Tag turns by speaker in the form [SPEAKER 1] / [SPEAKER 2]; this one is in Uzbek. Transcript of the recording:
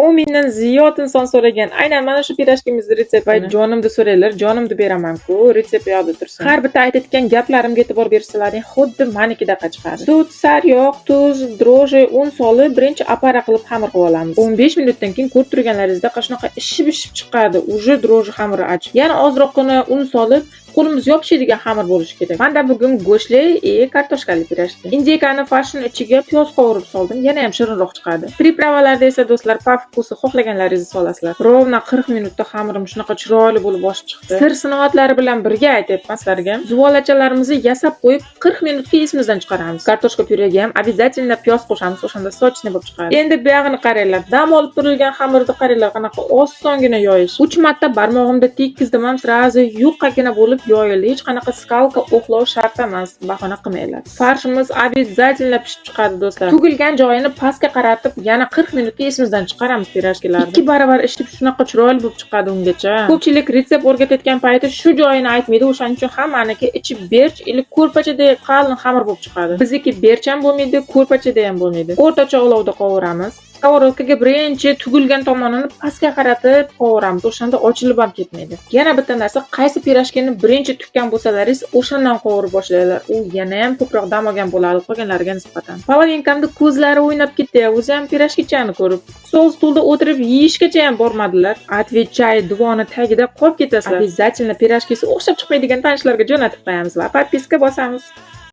[SPEAKER 1] 10 mingdan ziyod inson so'ragan aynan mana shu pirojkimizni retseptini. Va jonimni so'ranglar, jonimni beraman-ku, retsept yoqda tursin. Har bitta aytayotgan gaplarimga e'tibor bersalaring, xuddi manikidaqa chiqadi. Sut, sariyog', tuz, дрожжи, un solib, birinchi опара qilib xamir qilib olamiz. 15 minutdan keyin ko'rib turganlaringizda shunaqa ishib ishib chiqadi уже дрожжи xamiri achib. Yana ozroqgina un solib, qo'limiz yopishadigan xamir bo'lishi kerak. Manda bugun go'shtli и kartoshkali pirojki. Индейка ni farshini ichiga piyoz qovurib soldim, yana ham shirinroq chiqadi. Приправа larda esa, do'stlar, по вкусу xohlaganlaringizni solasizlar. Ровно 40 minutda xamirim shunaqa chiroyli bo'lib oshib chiqdi. Sir sinoatlari bilan birga aytyapman sizlarga. Zuvolachalarimizni yasab qo'yib, 40 minutga esimizdan chiqaramiz. Kartoshka pyurega ham обязательно piyoz qo'shamiz, o'shanda сочный bo'lib chiqadi. Endi buyog'ini qaranglar. Dam olib turilgan xamirni qaranglar, qanaqa osongina yoyish. 3 marta barmog'imda tekkizdim ham, сразу yuqqagina bo'lib yoyildi. Hech qanaqa скалка, o'xlov shart emas, bahona qilmanglar. Farshimiz обязательно pishib chiqadi, do'stlar. Tugilgan joyini pastga qaratib, yana 40 minutga esimizdan chiqaramiz pirojkilarni. 2 baravar ishib, shunaqa chiroyli bo'lib chiqadi ungacha. Ko'pchilik retsept o'rgatayotgan payti shu joyini aytmaydi, o'shaning uchun hammaniki ichi berch или ko'rpachadek qalin xamir bo'lib chiqadi. Bizniki berch ham bo'lmaydi, ko'rpachada ham bo'lmaydi. O'rtacha olovda qovuramiz. Сковородка ga birinchi tugilgan tomonini pastga qaratib qovuramiz. O'shanda ochilib ham ketmaydi. Yana bitta narsa, qaysi pirojkini birinchi tukkan bo'lsalaringiz, o'shandan qovurib boshlanglar. U yana ham ko'proq dam olgan bo'ladi qolganlariga nisbatan. Половинка mni ko'zlari o'ynab ketdi, o'zi ham pirojkichani ko'rib. Stol stulda o'tirib yeyishgacha ham bormadilar. Отвечай, duvoni tagida qolib ketasizlar. Обязательно pirojkisi o'xshab chiqmaydigan tanishlarga jo'natib qo'yamiz va подписка bosamiz.